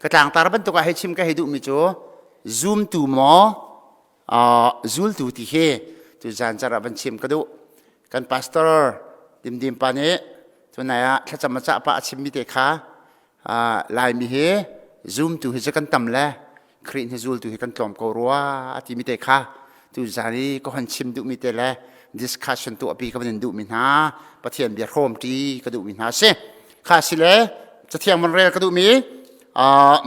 Ka tlangtar bantuk ah hei chim ka hei duhmi cu zumtu maw zultu ti hi tu zan car ah van chim ka duh. Kan pastor Dimdim pa nih tunai ah thlacam a cah pa a chimmi te kha Laimi hi zumtu hi cu kan tam le Khrih hi zultu hi kan tlawm ko rua a timi te kha tu zan i ka hon chim duhmi te le discussion tuahpi ka van in duhmi hna Pathian bia hrawmṭi ka duhmi hna si kha si le cathiang van rel ka duhmi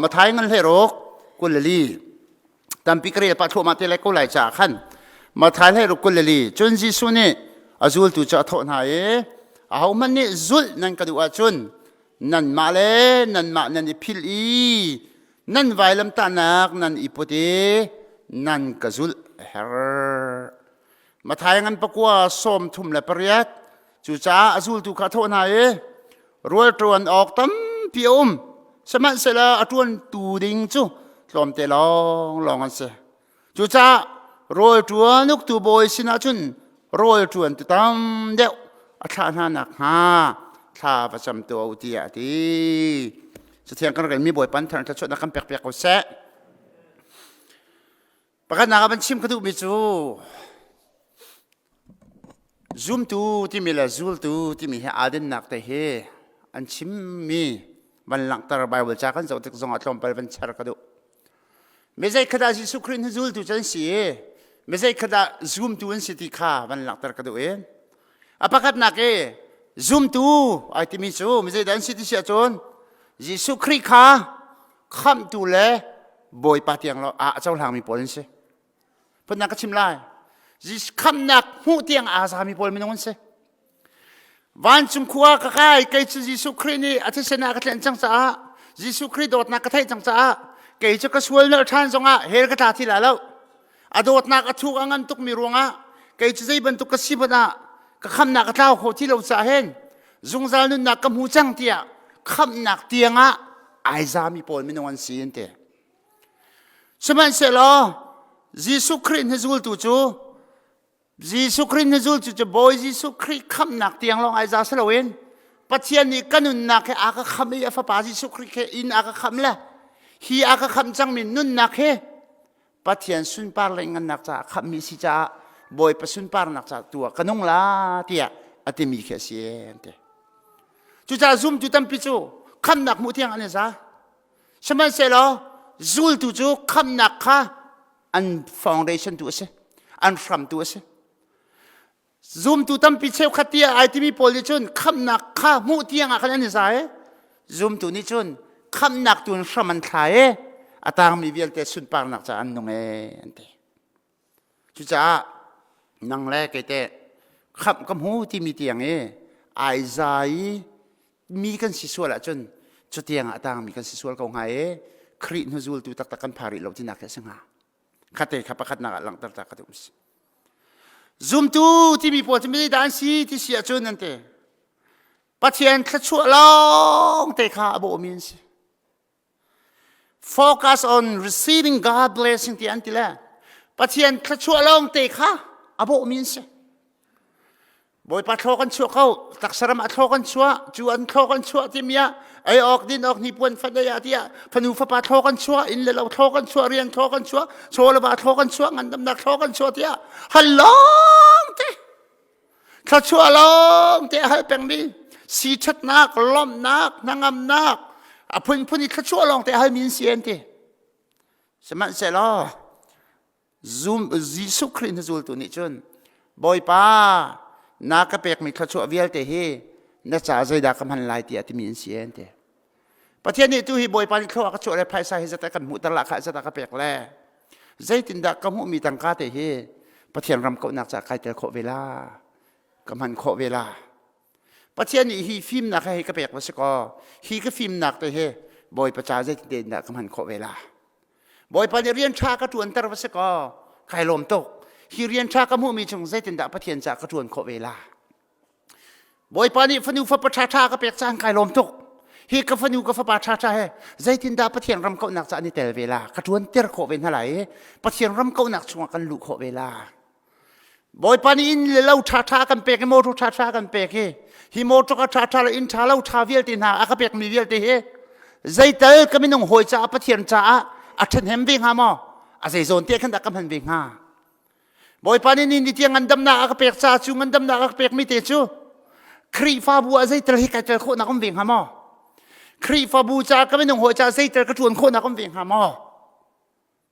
Mathai ngan hlei ruk 24 tampi ka rel pah thluahmah te lai ko lai caah khan Mathai hlei ruk 24 cun Jesuh nih a zultu cu a thawh hna i ahohmanh nih zulh nan ka duh ahcun nanmah le nanmah nan i philh i nan vailamtahnak nan i put i nan ka zulh a herh. Mathai ngan 9:38 cucaah a zultu kha a thawh hna i rual ṭuan awk tampi a um sihmanhsehlaw a ṭuantu ding cu tlawmte lawnglawng an si. Cucaah rawl ṭuan uktu bawi sinah cun rawl ṭuantu tam deuh a thlah hna nakhnga thla va cam tuah u tiah a ti. Cathiang kan relmi Bawipa nih thluachuahnak kan pek piak ko seh. Pakhatnak ah van chim ka duhmi cu zumtu timi le zultu timi hi aa dinnak te hi an chimmi van langhter Bible ca kan zoh tik zongah tlawmpal van char ka duh. Mi zeikhat ah Jesuh Khrih hnu zultu cu an si i mi zeikhat ah zumtu an si ti kha van langhter ka duh i a pakhatnak i zumtu ai timi cu mi zeidah an si ti si ahcun Jesuh Khrih kha khamhtu le Bawipa tiang lo ah a cohlangmi pawl an si. Phundang ka chim lai. Khamhnak hmuh tiang aa zami pawl minung an si. Vancung khua ka kai kei cu Jesuh Khrih nih a thisen ah ka tlenh cang caah Jesuh Khrih dawtnak ka theih cang caah kei cu ka sual nalh ṭhan zongah hell ka tla ti lai lo. A dawtnak a thuk a ngan tukmi ruangah kei cu zei bantuk ka si hmanh ah ka khamnak ka tlau kho ti lo caah hin zungzal nunnak ka hmu cang tiah khamhnak tiangah ai zami pawl minung an si an ti. Sihmanhsehlaw Jesuh Khrih na zultu cu Jesuh Khrih na zultu cu Bawi Jesuh Khrih khamhnak tiang lawng ai za si loin Pathian nih ka nunnak he a ka khamh i a fapa Jesuh Khrih he in a ka khamh le hi a ka khamh cangmi nunnak he Pathian sunpar le ngannak caah khamhmi si caah Bawipa sunparnak caah tu ah ka nung la tiah a timi khi a si an ti. Cucaah zumtu tampi cu khamhnak hmuh tiang an i za. Sihmanhsehlaw zultu cu khamhnak kha an foundation tu a si, an hram tu a si. Zumtu tampi cheukhat tiah ai timi pawl nih cun khamhnak kha hmuh tiang ah khan an i za i zumtu nih cun khamhnak tu in hram an thla i a tangmi vialte sunparnak caah an nung e an ti. Cucaah nang le kei teh khamh ka hmu timi tiang i ai za i mi kan si sual ahcun cutiang ah a tangmi kan si sual ko hnga i Khrih hnu zultu taktak kan pha rih lo tinak khi a si hnga. Khate kha pakhatnak ah langhter ta ka duh si. Zumtu timi pawl cu mi dah an si ti si ahcun an ti. Pathian thluachuah lawng te kha a bawhmi an si. Focus on receiving God blessing ti an ti le Pathian thluachuah lawng te kha a bawhmi an si. Bawipa thlaw kan chuah ko taksaram a thlaw kan chuah cu an thlaw kan chuah timi ah ei awk din awk hnipuan fadei ah tiah fanu fapa thlaw kan chuah inn le lo thlaw kan chuah rian thlaw kan chuah chaw le va thlaw kan chuah ngandamnak thlaw kan chuah tiah hal lawng te thluachuah lawng te hal pengmi si ṭhatnak lawmhnak hnangamnak a phunphun i thluachuah lawng te halmi an si an ti sihmanhsehlaw Zum, Jesuh Khrih na zultu nih cun Bawipa na ka pekmi thluachuah vialte hi na ca zeidah ka hman lai tiah timi an si an ti. Pathian nih tu hi Bawipa nih thlua ka chuah le phaisa hi zat kan hmuhter lah kha zat ka pek le zeitindah ka hmuhmi tangka te hi Pathian ram kauhnak ca kai tel khawh ve la ka hman khawh ve la Pathian nih hi fimnak he ka pek va si kaw hi ka fimnak te hi Bawipa ca zeitin dah ka hman khawh ve la Bawipa nih rian ṭha ka ṭuanter va si kaw kai lawm tuk. Hi rian ṭha ka hmuhmi chung zeitindah Pathian caah ka ṭuan khawh ve la? Bawipa nih fanu fapa ṭhaṭha ka pek caan kai lawm tuk. Hi ka fanu ka fapa ṭhaṭha he zeitindah Pathian ram kauhnak caah an i tel ve la? Ka ṭuanter khawh ve hna lai i Pathian ram kauhnak chungah kan luh khawh ve la? Bawipa nih inn le lo ṭhaṭha kan pek i motor ṭhaṭha kan pek i hi motor ka ṭhaṭha le inn ṭha lo ṭha vialte hna a ka pekmi vialte hi. Zeital ka minung hawi caah Pathian caah a ṭhahnem ve hnga maw? A zei zawn te khan dah ka hman ve hnga? Bawipa nih ni tiang ngandamnak a ka pek caah cu ngandamnak a ka pekmi te cu Khrihfabu ah zeital hi kai tel khawhnak um ve hnga maw? Khrihfabu caah ka minung hawi caah zeital ka ṭuan khawhnak um ve hnga maw?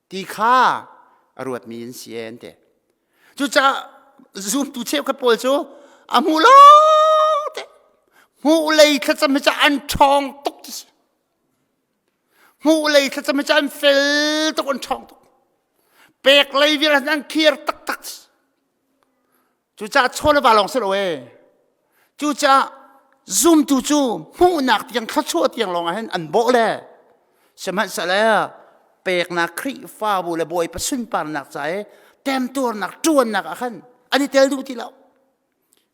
Ti kha a ruatmi an si an ti. Cucaah zumtu cheukhat pawl cu a hmu lo te hmuh lei thlacam hi cu an ṭhawng tuk ti si. Hmuh lei thlacam hi cu an fel tuk an ṭhawng tuk. Pek lei vial an clear taktak. Cucaah chaw le va lawng si lo ee. Cucaah zumtu cu hmuhnak tiang thluachuah tiang lawng ah hin an bawh le sihmanhsehlaw peknak Khrihfabu le Bawipa sunparnak ca i temtuarnak ṭuannak ah khan an i tel duh ti lo.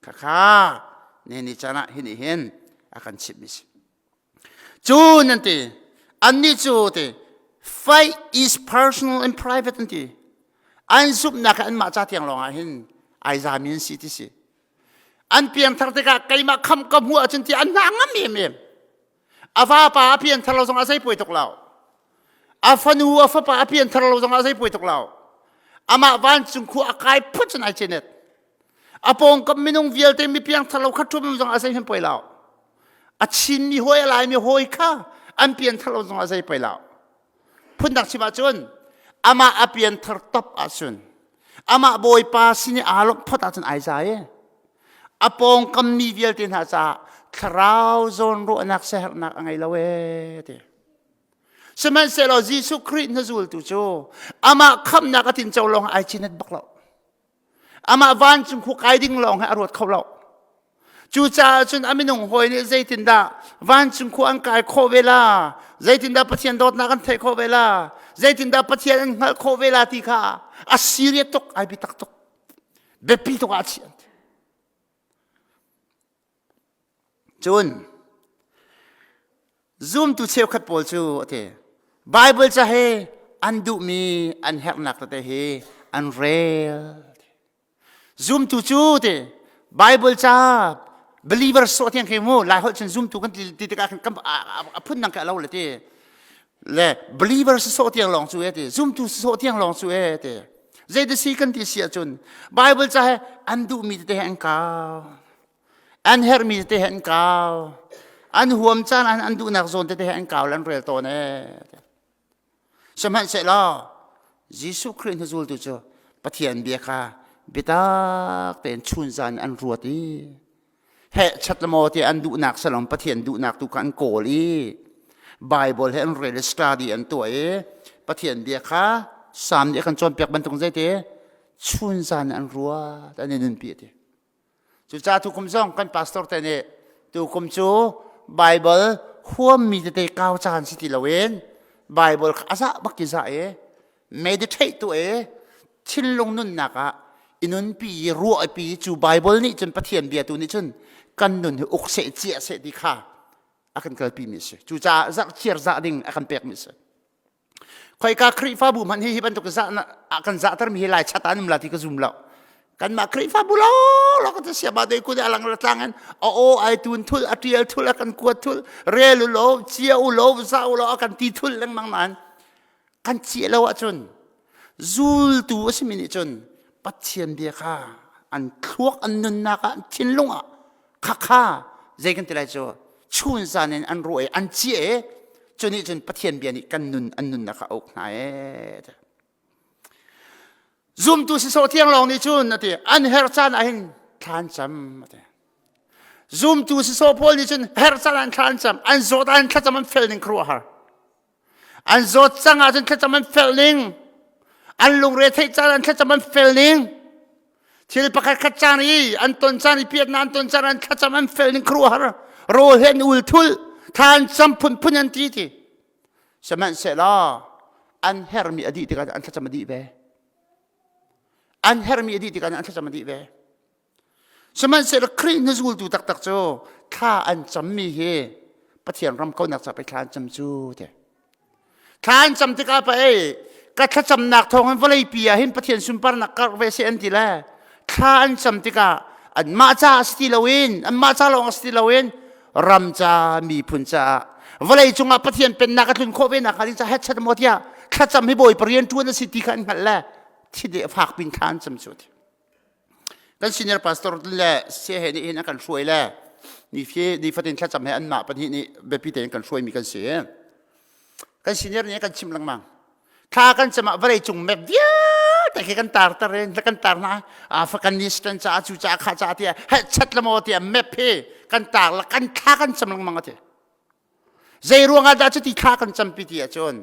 Khakha ne ni caan ah hi nih hin a kan chimhmi si. Cu nan ti. Annih cu ti faith is personal and private an ti. An zumhnak anmah ca tiang lawng ah hin ai zami an si ti si. An pianthar tikah keimah kham ka hmuh ahcun ti an hna ngam em em. A vapa a pianthar lo zong ah zei puai tuk lo. A fanu a fapa a pianthar lo zong ah zei puai tuk lo. Amah vancung khu a kai phut cun ai cenet. A pawngkam minung vialte mi piangthar lo kha ṭum zong ah zei hmanh poi lo. A Chinmi hawi a Laimi hawi kha an pianthar lo zong ah zei poi lo. Phundang chim ahcun amah a pianthar top ahcun amah Bawipa sin i aa lawmh phot ahcun ai za i a pawngkam mi vialte hna caah thlarau zawnruahnak siaherhnak a ngei lo ee ti. Sihmanhsehlaw Jesuh Khrih na zultu cu amah khamhnak a tinco lawng ai cinat bak lo. Amah vancung khu kai ding lawng hi a ruat kho lo. Cucaah cun a minung hawi nih zeitindah vancung khu an kai khawh ve la, zeitindah Pathian dawtnak an theih khawh ve la, zeitindah Pathian an hngalh khawh ve la ti kha a serious tuk, ai biatak tuk. Biapi tuk ah a chiah. Cun zumtu cheukhat pawl cu a ti Bible ca he an duhmi an herhnak tete hi an rel. Zumtu cu ti Bible ca believer sawh tiang khi mu lai holh cun zumtu kan ti tikah khan a phun dang ka lo le ti le believer sawh tiang lawng cu e ti zumtu sawh tiang lawng cu e ti zei si kan ti si ahcun Bible ca he an duhmi tete he an kau An herhmi tete he an kau. An huam caan ah an duhnak zawn tete he an kau le an rel tawn ee. Sihmanhsehlaw Jesuh Khrih hna zultu cu Pathian bia kha biatak tein chunzan an ruat i heh chat le maw ti an duhnak salom Pathian duhnak tu kha an kawl i Bible he an rel i study an tuah i Pathian bia kha Salm nih a kan cawnpiak bantuk zeiti chunzan an ruat an i nunpi a ti. Cucaah tukum zong kan pastor te nih tukum cu Bible huammi tete kau caan si ti loin Bible kha a zah bak i zah i meditate tu i thinlung nunnak ah i nunpi i ruahpi cu Bible nih cun Pathian bia tu nih cun kan nun hi uk seh ciah seh ti kha a kan kalpi mi a si. Cucaah zarh chiar zah ding a kan pekmi a si. Khoika Khrihfabu hmanh hi hi bantuk zah a kan zahtermi hi lai chat ah an um la ti ka zum lo. Kanmah Khrihfabu lo lo ka sia ba dei kun alang la tlang in a aw ai tun thul a tial thul a kan kuat thul rel u lo chia u lo za u lo a kan ti thul lengmang nain kan cia lo ahcun zultu a simi nih cun Pathian bia kha an thluak an nunnak ah an thinlung ah khakha zei kan ti lai cu chun zan in an ruah i an cia i cu nih cun Pathian bia nih kan nun an nunnak kha a uk hna ee zumtu si sawh thiang lawng nih cun ati an her caan ah hin thla an cam ati zumtu si sawh pawl nih cun her caan ah thla an cam an zawt ah thlacam an fel ning khuaruahhar An zawt cang ahcun thlacam an fel ning. An lungre theih caan an thlacam an fel ning. Thil pakhat khat caan i an ton caan i piatnak an ton caan an thlacam an fel ning khuaruahhar. Rawl he an ul thul. Thla an cam phunphun an ti ti. Sihmanhsehlaw an hermi a dih tikah an thlacam a dih ve. An hermi a dih tikah an thlacam a dih ve. Sihmanhsehlaw Khrih na zultu taktak cu thla an cammi hi Pathian ram kaunak ca pei thla an cam cu ti. Thla an cam tikah pa ei ka thlacamnak thawng in vawleipi ah hin Pathian sunparnak karh ve seh an ti le thla an cam tikah anmah ca a si ti loin anmah ca lawng a si ti loin ram ca miphun caah. Vawlei cungah Pathian pennak a tlun khawh ve nak hnga ding caah hetchat maw tiah thlacam hi Bawipa rian ṭuan a si ti kha an hngalh le thi de fak pin thla an cam cu ti. Kan senior pastor le siahe nih hin an kan hruai le nifatin thlacam he anmah pahnih nih biapi tein kan hruaimi kan si. Kan senior nih kan chimh lengmang. Thla kan cam ah vawlei cung map vialte khi kan tar tar in kan tar hna. Afghanistan caah cu caah kha caah tiah heh chat la maw tiah map hi kan tar la kan thla kan cam lengmang ati. Zei ruangah dah cuti thla kan campi ti ahcun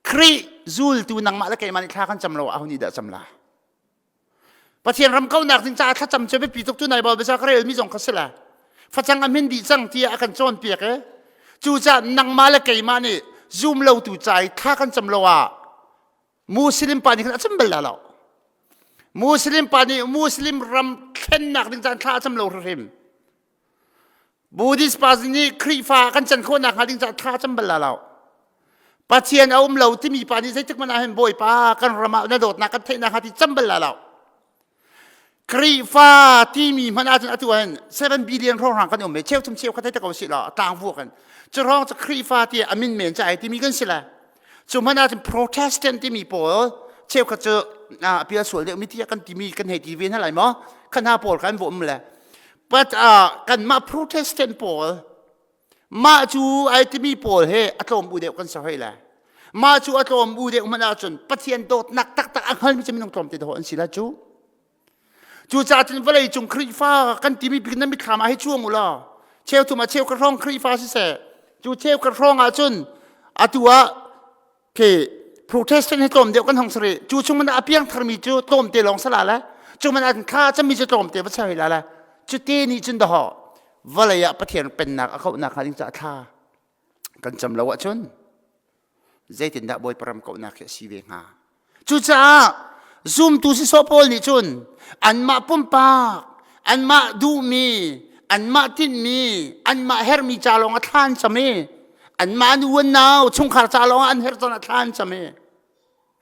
Khrih zultu nangmah le keimah nih thla kan cam lo aho nih dah cam la? Pathian ram kaunak ding caah thlacam cu biapi tuk tu nai bal biasa ka relmi zong kha si la. Facang a hmin dih cang tiah a kan cawnpiak e. Cucaah nangmah le keimah nih zum lo tu ca i thla kan cam lo ah Muslim pa nih khan a cam bal la lo. Muslim pa nih Muslim ram thlennak ding caan thla a cam lo hrim. Buddhist pa nih Khrihfa kan can khawh nakhnga ding caah thla cam bal la lo. Pathian a um lo timi pa nih zeitik hmanh ah hin Bawipa kan ram ah na dawtnak kan theih nakhnga ti cam bal la lo. Khrihfa timi hmanh ahcun atu ahhin 7 billion hrawnghrang kan um i cheu thum cheu khat hei te ko si law tlang vuak in cu hrawng cu Khrihfa ti a min men ca ai timi kan si le cu hmanh ahcun Protestant timi pawl cheukhat cu a pial sual deuh mi tiah kan timi kan hei ti ve hna lai maw kha hna pawl kha an vawm le But uh, kanmah Protestant pawl mah cu ai timi pawl he a tlawm u deuh kan si hoi le. Mah cu a tlawm u deuh hmanh ahcun Pathian dawtnak taktak a hngalmi cu minung tlawmte dawh an si la cu. Cucaah cun vawlei cung Khrihfa kan timi bik na mitthlam ah hei cuang u law cheu thum ah cheu ka hrawng Khrihfa siseh cu cheu ka hrawng ahcun atu ah khi Protestant hi tlawm deuh kan hong sari cu chung man a piang tharmi cu tlawm te lawng sala le cu man an thla cami cu tlawm te va chari la le cu te nih cun daho vawlei ah Pathian pennak a kauhnak hnga ding caah thla kan cam lo ahcun zeitindah Bawipa ram kauhnak hi a si ve hnga Cucaah zumtu sisawh pawl nih cun anmah pumpak, anmah duhmi, anmah tinhmi, anmah herhmi ca lawng a thla an cam i anmah an u an nau chungkhar ca lawng ah an herh caan ah thla an cam i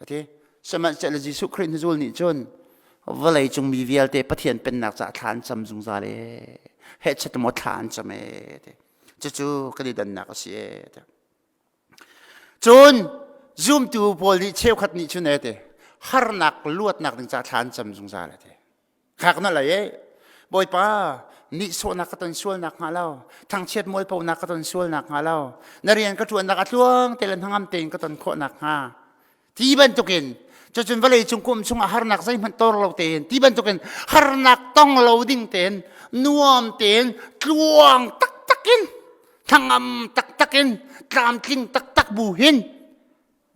ati sihmanhsehlaw Jesuh Khrih hnuzul nih cun vawlei cung mi vialte Pathian pennak caah thla an cam zungzal e hehchet maw thla an cam e ti cucu kan i dannak a si e ti Cun zumtu pawl nih cheukhat nih cun e ti harnak luatnak ding ca thla an cam zungzal a ti. Khak na lei e Bawipa nihsawhnak ka ton sualnak hnga lo thangchiat mualphonak ka ton sualnak hnga lo na rian ka ṭuannak a tluang te le hnangam tein ka ton khawhnak hnga ti bantukin cucun vawlei cung kum chungah harnak zeihmanh tor lo tein ti bantukin harnak tong lo ding tein nuam tein tluang taktak in hnangam taktak in tlamtling taktak bu hin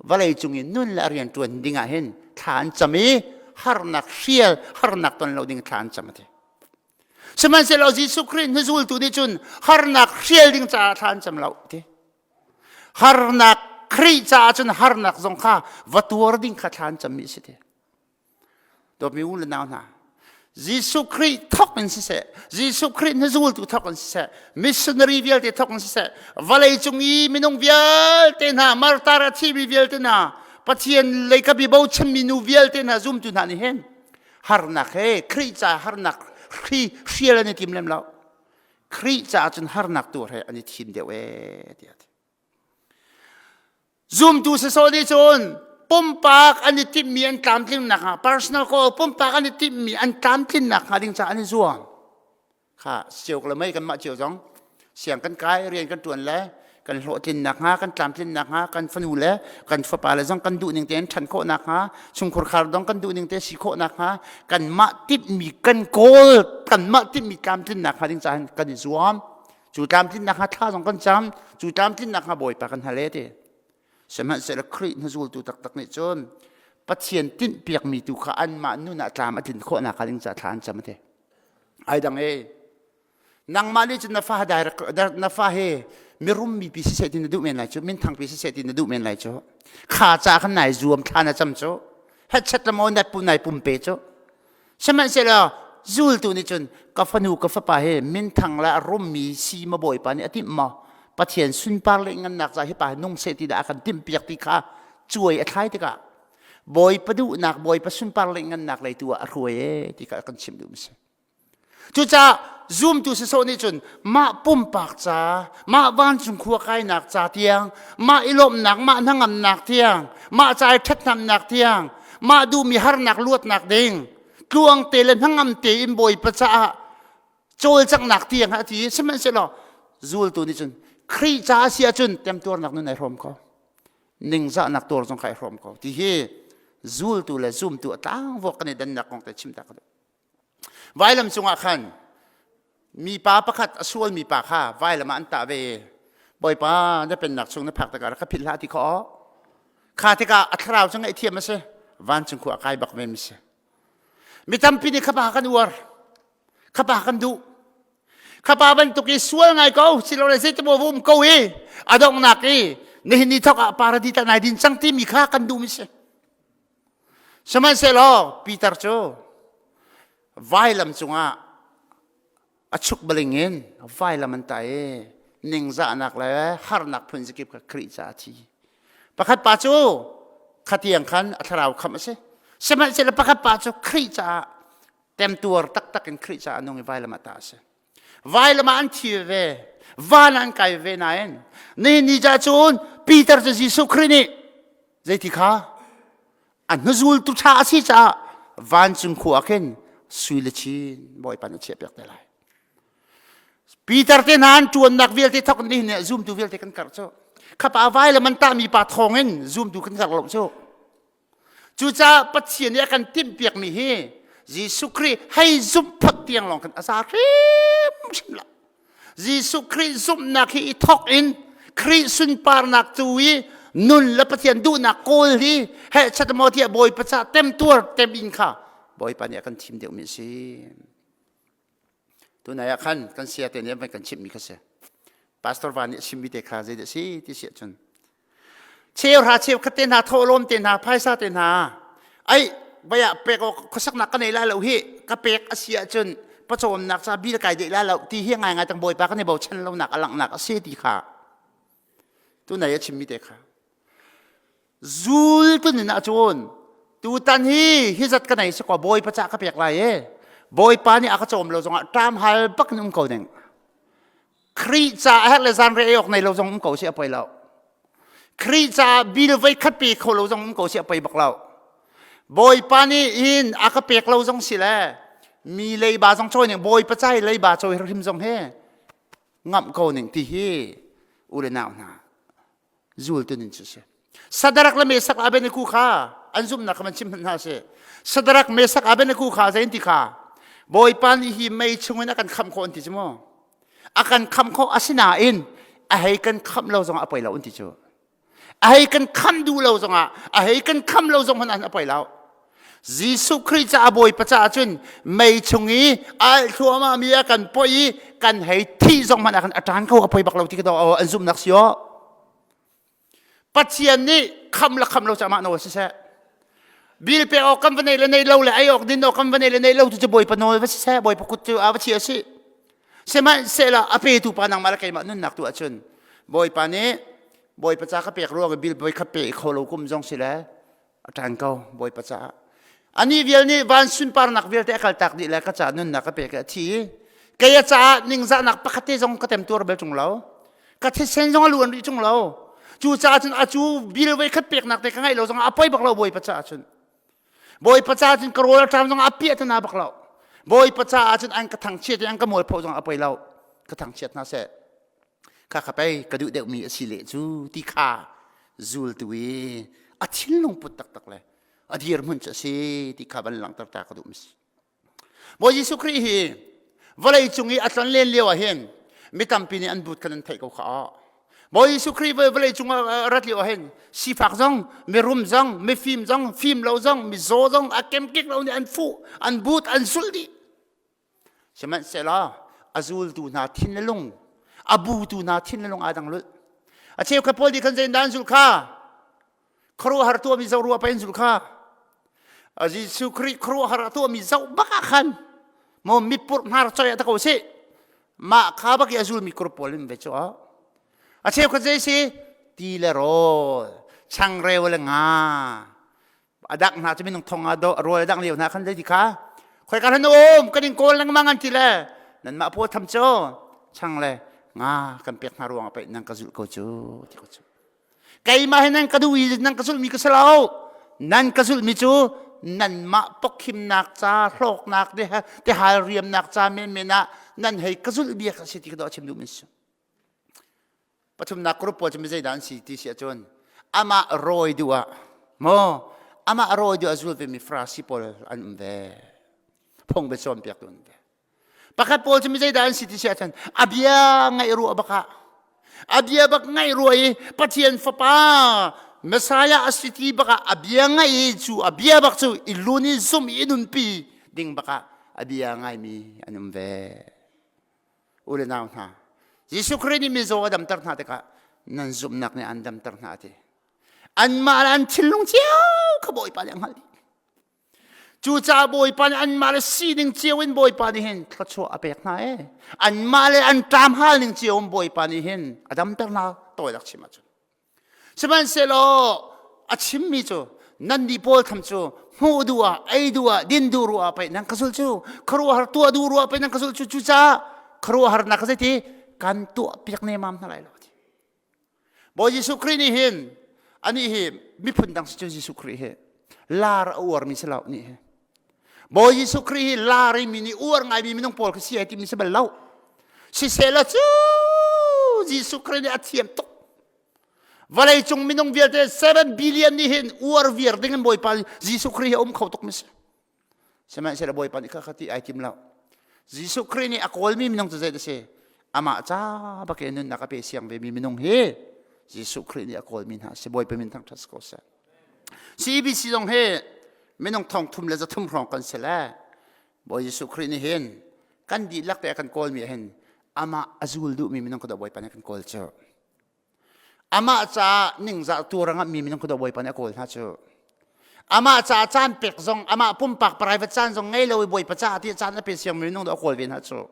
vawlei cung in nun le rian ṭuan ding ah hin thla an cam i harnak hrial harnak ton lo ding thla an cam ati sihmanhsehlaw Jesuh Khrih hnuzultu nih cun harnak hrial ding caah thla an cam lo ti Harnak Khrih caah cun harnak zong kha va tuar ding kha thla an cammi a si ti. Dawtmi u le nau hna, Jesuh Khrih thawk in siseh, Jesuh Khrih na zultu thawk in siseh, missionary vialte thawk in siseh, vawlei cung i minung vialte hna, martar a thimi vialte hna, Pathian lei ka bi bochanmi nu vialte hna zumtu hna nih hin harnak he Khrih ca harnak hri hrial an i tim lem lo. Khrih caah cun harnak tuar he an i thim deuh ee tiah ti. Zumtu sisawh nih cun pumpak an i timhmi an tlamtlinnak hnga personal goal pumpak an i timhmi an tlamtlinnak hnga ding caah an i zuam. Kha cio le mei kanmah cio zong siang kan kai rian kan ṭuan le kan hlawhtlinnak hnga kan tlamtlinnak hnga kan fanu le kan fapa le zong kan duhning tein ṭhan khawhnak hnga chungkhur khar dong kan duhning te si khawhnak hnga kanmah timhmi kan kawl kanmah timhmi tlamtlinnak hnga ding caah kan i zuam cu tlamtlinnak hnga thla zong kan cam cu tlamtlinnak hnga bawipa kan hal e ti sihmanhsehlaw Khrih hnuzultu taktak nih cun Pathian tinhpiakmi tu kha anmah nun ah tlam a tlin khawhnak hnga ding caah thla an cam a ti ai dang e Nangmah nih cun na fa direct na fa he mirum mi pi siseh ti na duh men lai cu minthang pi siseh ti na duh men lai cu kha ca khan nai zuam thla na cam cu hetchet le maw nat pu nai pumpe cu sihmanhsehlaw zultu nih cun ka fanu ka fapa he minthang le a rummi si ma bawipa nih a timh maw Pathian sunpar le ngannak ca hi pa nung seh ti dah a kan timh piak ti kha cuai a thlai tikah Bawipa duhnak Bawipa sunpar le ngannak lei tu ah a hruai e ti kha kan chimh duh mi si. Cucaah Zumtu sisawh nih cun mah pumpak ca, mah vancung khua kainak ca tiang, mah i lawmhnak, mah hnangamnak tiang, mah ca i ṭhathnemnak tiang, mah duhmi harnak luatnak ding, tluang te le hnangam tein Bawipa caah cawlcanghnak tiang a ti. Sihmanhsehlaw zultu nih cun Khrih ca a si ahcun temtuarnak nun ai hrawm ko. Ningzahnak tuar zong kha ai hrawm ko. Ti hi zultu le zumtu a tlangvuak kan i dannak kong te chim ta ka duh. Vailam cungah khan mipa pakhat a sualmi pa kha vailam ah an tah ve. Bawipa na pennak chung na phak tikah rak ka philh hlah ti kha kha tikah a thlarau cu ngaihthiam a si. Vancung khua a kai bak ve mi si. Mi tampi nih kha pa kan uar. Kha pa kan duh. Kha pa bantuk i sual ngai ko silole zeitimaw va um ko i a donghnak i nihin ni thawk ah paradis ah nai din cang timi kha kan duh mi si. Sihmanhsehlaw Peter cu vailam cungah a chuk baling in vailam an tah i ningzahnak le harnak phun zakip kha Khrih caah a thi. Pakhat pa cu khatiang khan a thlarau khamh a si. Sihmanhsehlaw pakhat pa cu Khrih caah temtuar taktak in Khrih caah a nung i vailam ah tah a si. Vailam ah an thi ve, van ah an kai ve nain nihin ni ca cun Peter cu Jesuh Khrih nih zeiti kha a hnuzultu ṭha a si caah vancung khua ah khin sui le chin Bawipa nih a chiahpiak te lai. Peter te hna an ṭuannak vialte thawk nihin ni ah zumtu vialte kan karh cu. Khapa vailam an tahmi pa thawng in zumtu kan karh lo cu. Cucaah Pathian nih a kan timhpiakmi hi Jesuh Khrih hei zumh phot tiang lawng khan a za hrimhrim lo. Jesuh Khrih zumhnak hi i thawk in Khrih sunparnak tu i nun le Pathian duhnak kawl hi heh chat maw tiah Bawipa ca temtuar tem in kha Bawipa nih a kan thim deuhmi a si. Tunai ah khan kan sia te nih an kan chimhmi kha si. Pastor Van nih a chimmi te kha zeidah si ti si ahcun cheuhra cheukhat te hna thawhlawm te hna phaisa te hna ai baya pek awk khuasaknak ka nei lai lo hi ka pek a si ahcun pawcawmnak ca bil kai deh lai lo ti hi ngai ngai tang bawipa kan i bochan lonak a langhnak a si ti kha tunai a chimmi te kha Zul tu nin ahcun tutan hi hi zat ka nei si kaw bawipa cah ka pek lai e. Bawipa nih a ka cawm lo zongah ṭam hal bak in um ko ding. Khrih ca a herh le zan re ei awk nei lo zong um ko si a poi lo. Khrih ca bil voi khat pe kho lo zong um ko si a poi bak lo. Bawipa nih hin a ka pek lo zong si le mi leiba zong cawi ning bawipa ca i leiba cawi hrim zong he ngamh ko ning ti hi u le nau hna zultu nin cu si. Sadarak le Mesak Abednego kha an zumhnak kha man chim hmanh hna sih. Sadarak Mesak Abednego kha zei an ti kha Bawipa nih hi mei chungin a kan khamh khawh an ti cu mu. A kan khamh khawh asinain a hei kan khamh lo zongah a poi lo an ti cu. A hei kan khamh duh lo zongah a hei kan khamh lo zong hmanh a poi lo. Jesuh Khrih caah Bawipa caah cun mei chung i al thluahmah mi a kan poi i kan hei thih zong hmanh ah khan a ṭan ko a poi bak lo ti ka daw an zumhnak si aw. Pathian nih kham le kham lo cu amah nawl siseh. Bil pek awk kan va nei le nei lo le ei awk din awk kan va nei le nei lo tu cu Bawipa nawl va siseh Bawipa kut cu a va chia si. Sihmanhsehlaw a petu pa nangmah le keimah nunnak tu ahcun Bawipa nih Bawipa ca ka pek ruang i bil voi khat pe kho lo kum zong si le a ṭan ko Bawipa caah. Anih vial nih van sunparnak vialte a kaltak dih le ka caah nunnak a pek i a thi i kei a caah ningzahnak pakhat te zong ka temtuar bal ṭung lo. Ka thisen zong a luan rih ṭung lo. Cucaah cun a cu bil voi khat peknak te ka ngaih lo zongah a poi bak lo Bawipa caah cun. Bawipa caah cun ka rawl a ṭam zongah a piah tana bak lo. Bawipa caah cun an ka thangchiat i an ka mualpho zongah a poi lo. Ka thangchiat hna seh. Kha kha pei ka duh deuhmi a si leh cu ti kha zultu i a thinlung put taktak le a dirhmun cu a si ti kha van langhter ta ka duh mi si. Bawi Jesuh Khrih hi vawlei cung i a tlon len lio ah hin mi tampi nih an but khan an theih ko kha aw. Bawi Jesuh Khrih vawlei cung a rat lio ah hin sifak zong, mirum zong, mifim zong, fim lo zong, mizaw zong a kemkik lo nih an fuh, an but, an zulh dih. Sihmanhsehlaw a zultu hna thin le lung, a butu hna thin le lung aa dang lulh. A cheukhat pawl nih khan zeidah an zulh kha? Khuaruahhar tuahmi zoh ruah pei an zulh kha. Jesuh Khrih khuaruahhar a tuahmi zoh bak ah khan maw mitpurh hnar choi ah ta ko sih. Mah kha bak i a zulmi group pawl in ve cu A cheukhat zei si? Ti le rawl, changreu le nga, a dak hna cu minung thong ah do a rawl a dang lio hna khan zeiti kha khoi ka hlan um kan in kawl lengmang an ti le. Nanmah pawl tham cu chang le nga kan pek hna ruangah pei nan ka zulh ko cu ti ko cu. Keimah hi nan ka duh i nan ka zulhmi ka si lo. Nan ka zulhmi cu nanmah pawkhimnak ca hlawknak te hal riamnak ca menmen ah nan hei ka zulh bia ka si ti ka dawh chim duhmi si. Pathumnak group pawl cu mi zeidah an si ti si ahcun amah rawi duh ah maw amah rawi duh ah zul vemi Farasi pawl an um ve. Phung bia cawnpiaktu an um ve. Pakhat pawl cu mi zeidah an si ti si ahcun a bia ngaih ruah bak ah a bia bak ngaih ruah i Pathian fapa Messiah a si ti bak ah a bia ngaih i cu a bia bak cu i lun i zum i nunpi ding bak ah a bia ngaimi an um ve. U le nau hna, Jesuh Khrih nih mizaw a damter hna tikah nan zumhnak nih an damter hna a ti. Anmah le an thinlung cio kha Bawipa nih a hngalh dih. Cucaah Bawipa nih anmah le sining cio in Bawipa nih hin thluachuah a pek hna ee. Anmah le an ṭam hal ning cio in Bawipa nih hin a damter hna tawi chim ahcun. Sihmanhsehlaw a chimmi cu nannih pawl tham cu hmuh duh ah, ei duh ah, din duh ruah ah pei nan ka zulh cu, khuaruahhar tuah duh ruah pei nan ka zulh cu, cucaah khuaruahharnak ka zeiti kan tuah piak nemam hna lai lo. Bawi Jesuh Khrih nih hin anih hi miphun dang si cu Jesuh Khrih hi lar a uarmi si lo nih hi. Bawi Jesuh Khrih hi lar i mi nih uar ngaimi minung pawl khi si ai timi si bal lo. Sisehla cu Jesuh Khrih nih a thiam tuk. Vawlei cung minung vialte 7 billion nih hin uar viar ding in Bawipa Jesuh Khrih hi a um kho tuk mi si. Sihmanhsehlaw Bawipa nih kha ti ai tim lo. Jesuh Khrih nih a kawlmi minung cu zei a si? Amah ca bak in nunnak a pe siang vemi minung hi Jesuh Khrih nih a kawlmi hna si. Bawipa min thangṭhat si ko seh. CBC zong hi minung thong thum le zathum hrawng kan si le Bawi Jesuh Khrih nih hin kan dihlak te a kan kawlmi ah hin amah a zul duhmi minung ka Bawipa nih kan kawl cu. Amah caah ningzah tuar a ngamhmi minung kha Bawipa nih a kawl hna cu. Amah caah caan pek zong, amah pumpak private caan zong ngei lo i Bawipa caah ti caan a pe siangmi minung dah a kawl ve hna cu.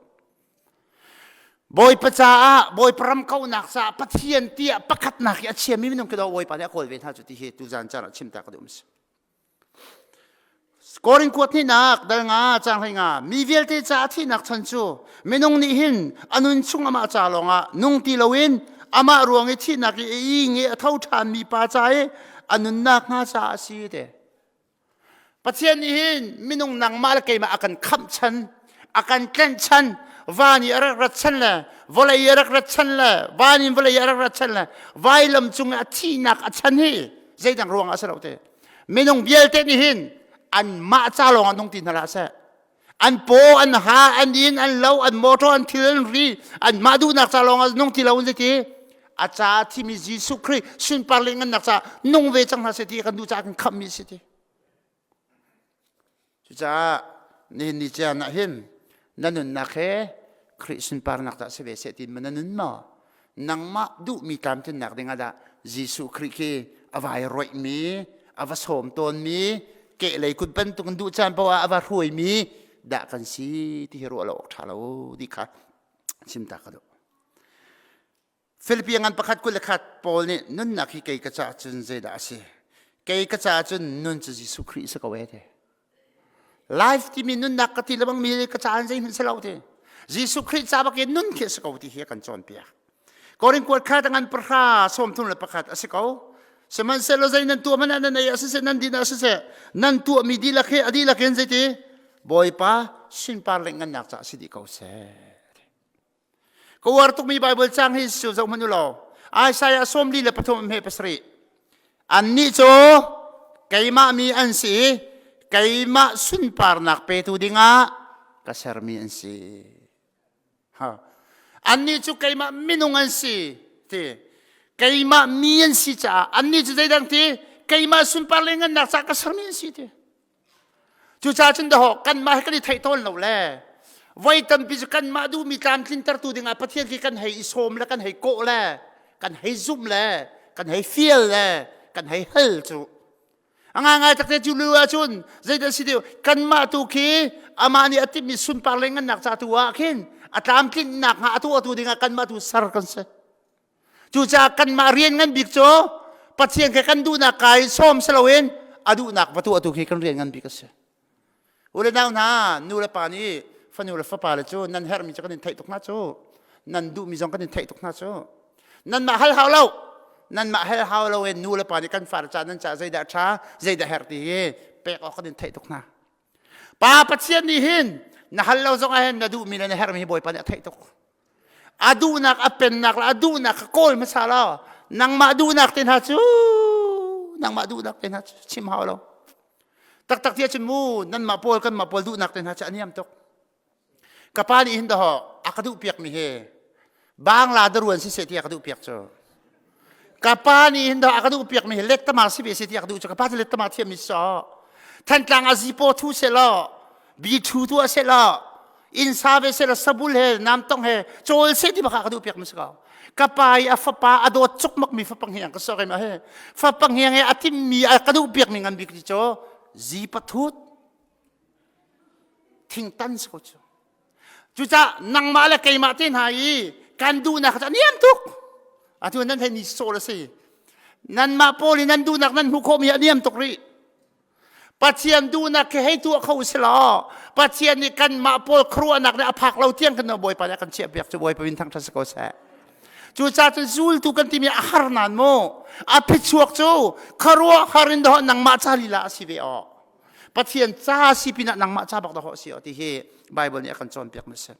Bawipa caah, Bawipa ram kauhnak caah Pathian tiah pakhatnak i a chiami minung khi Bawipa nih a kawl ve hna cu ti hi tuzan caan ah chim ta ka duh si. Korin kuat hnihnak dal nga cang hlei nga mi vialte ca thihnak chan cu minung nih hin a nun chung amah ca lawngah nung ti loin amah ruang i thihnak i a ing i a tho ṭhan mi pa ca i a nunnak hnga caah a si te. Pathian nih hin minung nangmah le keimah a kan khamh chan a kan tlenh chan van i a rak rat chan le vawlei i a rak rat chan le van in vawlei i a rak rat chan le vailam cung i a thihnak a chan hi zeidang ruangah a si lo te. Minung vialte nih hin anmah ca lawng ah nung ti hna hlah seh. An paw, an ha, an inn, an lo, an motor, an thil, an ri, anmah duhnak ca lawng ah nung ti lo in zeiti a ca thimi Jesuh Khrih sunpar le ngannak ca nung ve cang hna seh ti kan duh caah kan khamhmi si ti. Cucaah nihin ni caan ah hin na nunnak he Khrih sunparnak dah si ve seh tiin ma na nun maw? Nangmah duhmi tlamtlinnak ding ah dah Jesuh Khrih khi a vai roihmi, a va sawm tawnmi, kehlei kut bantuk in duh caan paoh ah a va hruaimi dah kan si ti hi ruah lo awk ṭha lo ti kha chim ta ka duh. Filipi ngan pakhat 21 Paul nih nunnak hi kei ka caah cun zeidah a si? Kei ka caah cun nun cu Jesuh Khrih si ko e ti. Life timi nunnak ka ti lebang mi ka caah zeihmanh si lo ti. Jesuh Khrih ca bak in nun khi a si ko ti hi a kan cawnpiak. Korin kuat kha ngan pahra 31 a si ko. Sihmanhsehlaw zei nan tuah hmanh ah nan ei ah siseh nan din ah siseh nan tuahmi dihlak hi a dihlak in zeiti Bawipa sunpar le ngannak caah si dih ko seh. Ka uar tukmi Baibal cang hi cu zoh hmanh u law Isaiah 43 he 7 Annih cu keimah mi an si i keimah sunparnak petu dingah ka sermi an si. Ha. Annih cu keimah minung an si ti keimah mi an si caah annih cu zeidang ti keimah sunpar le ngannak caah ka sermi an si ti. Cucaah cun dahawh kanmah he kan i theih tawn lo le voi tampi cu kanmah duhmi tlamtlintertu dingah Pathian khi kan hei i sawm le kan hei kawh le kan hei zumh le kan hei fial le kan hei hal cu a ngaingai takte cu lu ahcun zeidah si deuh kanmah tu khi amah nih a timhmi sunpar le ngannak ca tu ah khin a tlamtlinnak hnga a tuahtu dingah kanmah tu ser kan si. Cucaah kanmah rian ngan bik cu Pathian kha kan duhnak kai sawm si loin a duhnak va tuah tu khi kan rian ngan bik a si. U le nau hna, nu le pa nih Fanu le fapa le cu nan herhmi cu kan in theih tuk hna cu. Nan duhmi zong kan in theih tuk hna cu. Nanmah hal hau lo. Nanmah hal hau lo in nu le pa nih kan far ca nan ca zeidah ṭha, zeidah herh ti hi pek awk kan in theih tuk hna. Pa Pathian nih hin na hal lo zong ah hin na duhmi le na herhmi hi Bawipa nih a theih tuk. A duhnak a pennak le a duhnak kha kawl hmasa law nangmah duhnak te hna cu nangmah duhnak te hna cu chim hau lo. Taktak ti ahcun mu nanmah pawl kanmah pawl duhnak te hna cu a niam tuk. Ka pa nih hin dahawh a ka duh piakmi hi Bangla daruan si seh ti a ka duh piak cu. Ka pa nih hin dahawh a ka duh piakmi hi lettama si ve seh ti a ka duh cu. Ka pa cu lettama thiammi si sawh. Thantlang a zipaw thu seh law, bi thu tu seh law, inn sa ve seh law, sabul he namtong he cawl seh ti bak a ka duh piakmi si ko. Ka pa i a fapa a dawt cukmak mi fapa ngiang ka sawk ma he. Fapa ngiang he a timmi a ka duh piakmi ngan bik ti cu zipa thut thingtan si ko cu. Cucah nangmah le keimah te hna i kan duhnak cu a niam tuk. Atu nan hei ni sawl a si. Nanmah pawl i nan duhnak nan hmuh khawhmi a niam tuk rih. Pathian duhnak khi hei tuah kho si law Pathian nih kanmah pawl khuaruahnak nih a phak lo tiang kan Bawipa nih a kan chiahpiak cu Bawipa min thangṭhat si ko seh. Cucaah cun zultu kan timi a har nan mu. A phichuak cu khuaruahhar in dawh nangmah ca lila a si ve aw. Pathian ca si pinah nangmah ca bak dawh si aw ti hi Bible nih a kan cawnpiak mi si.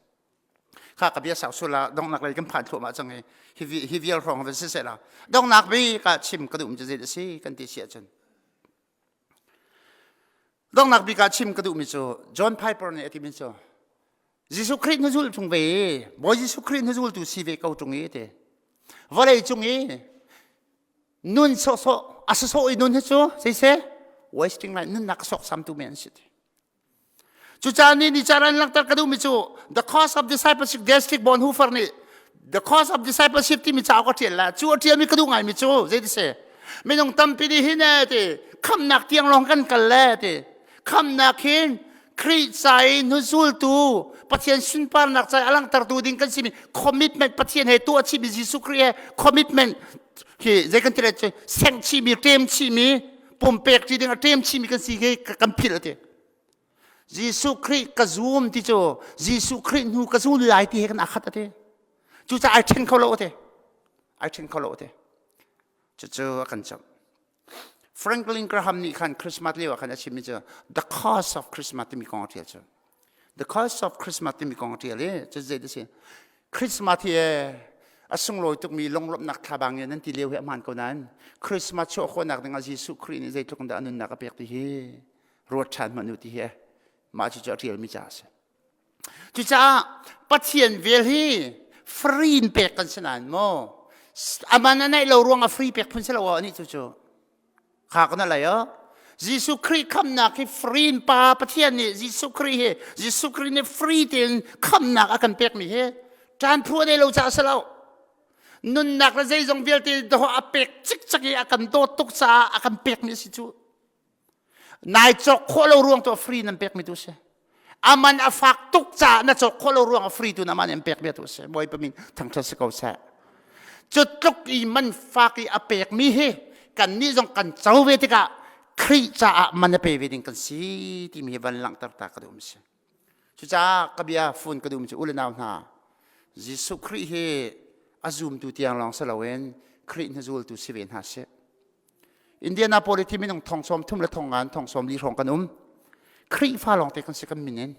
Kha ka bia sau sula donghnak lei kan phan thluahmah cang i hi hi vial hrawng van si seh la. Donghnak bi ka chim ka duh mi cu zei a si kan ti si ahcun Donghnak bik ah chim ka duhmi cu John Piper nih a timi cu Jesuh Khrih na zul chung ve Bawi Jesuh Khrih na zultu si ve ko ṭung i ti vawlei cung i nun sawhsawh a sawsawh i nun hi cu zeiseh wasting life nunnak sawksamtu men si ti Cucaah ni ni caan an langhter ka duhmi cu The Cost of Discipleship Dietrich Bonhoeffer nih The Cost of Discipleship timi cauk a ṭial la. Cu a ṭialmi ka duh ngaimi cu zei ti si? Minung tampi nih hin eh ti khamnak tiang lawng kan kal le ti khamnak hin Khrih ca i hnuzultu Pathian sunparnak ca i a langhtertu ding kan simi commitment Pathian he tuah chihmi Jesuh Khrih he commitment hi zei kan ti le sengh chihmi ṭem chihmi pumpek ti ding a ṭem chihmi kan si hi kan philh a ti. Jesuh Khrih ka zum ti cu Jesuh Khrih hnu ka zul lai ti he kan aa khat a ti. Cucaah ai ṭhen kho lo a ti. Ai ṭhen kho lo a ti. Cucu a kan cawmh. Franklin Graham nih khan Christmas lio ah khan a chimmi cu The Cost of Christmas timi kong a ṭial cu. The Cost of Christmas timi kong a ṭial i cu zei ti si. Christmas hi a sunglawi tukmi lunglawmhnak thlabang in nan ti lio hi a hmaan ko nain Christmas chuah khawhnak dingah Jesuh Khrih nih zeitluk in dah a nunnak a pek ti hi ruat ṭhan hmanh u ti hi mah cucu a ṭialmi ca a si. Cucaah Pathian vel hi free in pek kan si nain maw aman a neih lo ruangah free pek phun si lo aw anih cu cu kha kan alai o Jesuh Khrih khamnak hi free in Pa Pathian nih Jesuh Khrih hi Jesuh Khrih nih free tein khamnak a kan pekmi hi ṭan phu a nei lo caah si lo nunnak le zeizong vialte a pek cikcek i a kan dawt tuk caah a kan pekmi a si cu Nai cawk khawh lo ruang tu free nan pekmi tu si. Aman a fak tuk caah na cawk khawh lo ruang a free tu na man in pekmi tu si. Bawipa min thangṭhat si ko seh. Cu tluk i man fak i a pekmi hi kan nih zong kan co ve tikah Khrih caah man a pe ve ding kan si timi hi van langhter ta ka duh mi si. Cucaah ka bia fun ka duh mi cu u le nau hna Jesuh Khrih hi a zumtu tiang lawng si loin Khrih hnuzultu si ve hna sih. Indianapolis hi minung thong sawm thum le thong nga thong sawm li hrawng kan um. Khrihfa lawngte kan si kan min in.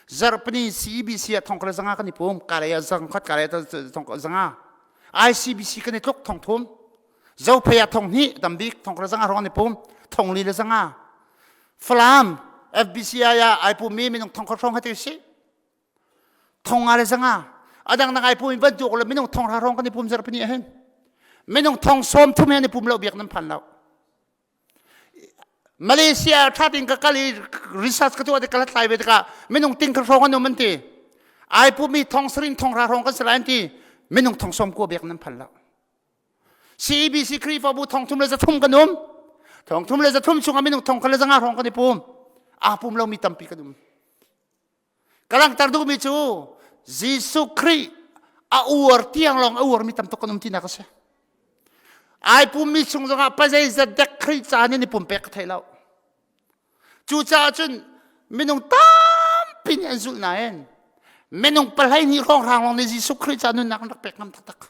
Zarhpini CEBC ah thong khat zanga kan i pum, kalay ah zang khat kalay ah thong zanga. ICBC kan i tluk thong thum. Zophei ah thong hnih tambik thong khat zanga hrawng an i pum, thong li le zanga. Falam FBCI ah ai pummi minung thong khat hrawng hati si. Thong nga le zanga a dang dang ai pum in bantuk le minung thong hra hrawng kan i pum zarhpini ahhin minung thong sawm thum he an i pum lo biak nan phan lo Malaysia tha tin ka kal i research ka tuah te ka hlathlai ve tikah minung ting kha hrawng an um an ti ai pumi thong sarin thong hra hrawng kan si lai an ti minung thong sawm kua biak nan phan lo CEBC Khrihfabu thong thum le za thum kan um thong thum le za thum chungah minung thong kha le zanga hrawng kan i pum aa pum lomi tampi kan um Ka langhter duhmi cu Jesuh Khrih a uar tiang lawng a uarmi tam tuk kan um tinak a si. Ai pummi chung zongah pazeizat dek Khrih ca nih ni pumpek ka thei lo. Cucaah cun minung tampi tampi nih an zulh nain minung 12 hrawnghrang lawng nih Jesuh Khrih ca nunnak an rak pek ngam taktak.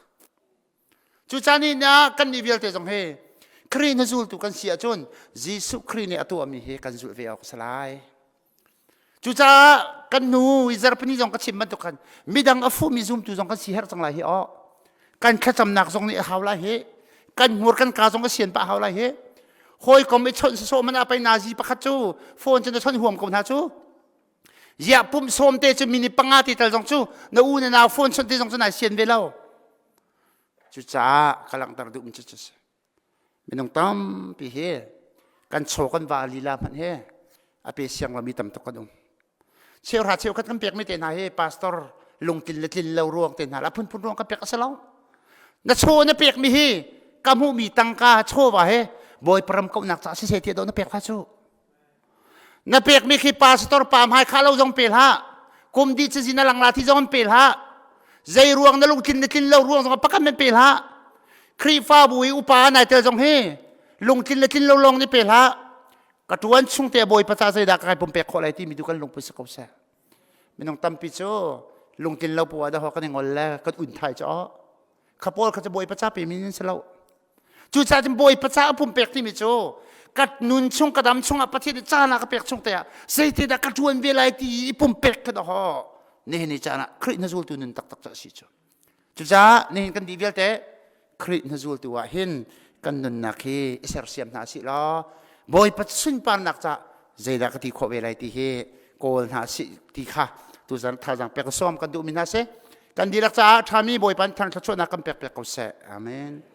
Cucaah ni ah kan nih vialte zong hi Khrih na zultu kan si ahcun Jesuh Khrih nih a tuahmi hi kan zulh ve awk a si lai. Cucaah kan hnu i zarhpini zong ka chim bantuk khan midang a fuhmi zumtu zong kan si herh cang lai hi aw. Kan thlacamnak zong nih a hau lai hi. Kan hmur kan ka zong a sian pah hau lai hi. Hawikom i chawnh sawsawh man ah pei nazi pakhat cu phone cun na chawnh huam ko hna cu. Ziah pumh sawm te cu mini panga ti tal zong cu na u na nau phone chawnh te zong cu nai sian ve lo. Cucaah ka langhter duhmi cu si. Minung tampi hi kan chaw kan va lila hmanh hi a pe siang lomi tam tuk kan um. Cheuhra cheukhat kan pekmi te hna hi pastor lungtlin le tlin lo ruang te hna la phunphun ruang kan pek a si lo. Na chaw na pekmi hi ka hmuhmi tangka chawva he Bawipa ram kauhnak caah siseh tiah do na pek hlah cu. Na pekmi khi pastor pa hmai kha lo zong pe hlah. Kum di cazin a lang la thi zong an pe hlah. Zei ruang na lungtlin na tlin lo ruang zong pakhat men pe hlah. Khrihfabu i upa nai tel zong hi lungtlin le tlin lo lawng ni pe hlah. Ka tuan chung te bawipa ca zeidah ka kai pumpek khawh lai timi tu kan lungput si ko seh. Minung tampi cu lungtlin lo pu ah dah kan i ngol le kan un thai cu kha pawl kha cu bawipa ca pe mi nan si lo. Cucaah cun Bawipa ca a pumpek timi cu ka nun chung ka dam chungah Pathian nih caan a ka pek chung te ah zeitindah ka ṭuan ve lai ti i pumpek ka ho nihin ni caan ah Khrih na zultu nun taktak cu a si cu. Cucaah nihin kan dih vialte Khrih na zultu ah hin kan nunnak hi i sersiam hna sih law Bawipa sunparnak ca zeidah ka ti khawh ve lai ti hi kawl hna sih ti kha tuzan thazaang pek sawm kan duhmi hna si. Kan dihlak caah ṭhami Bawipa nih thangṭhat chuahnak kan pek piak ko seh. Amen.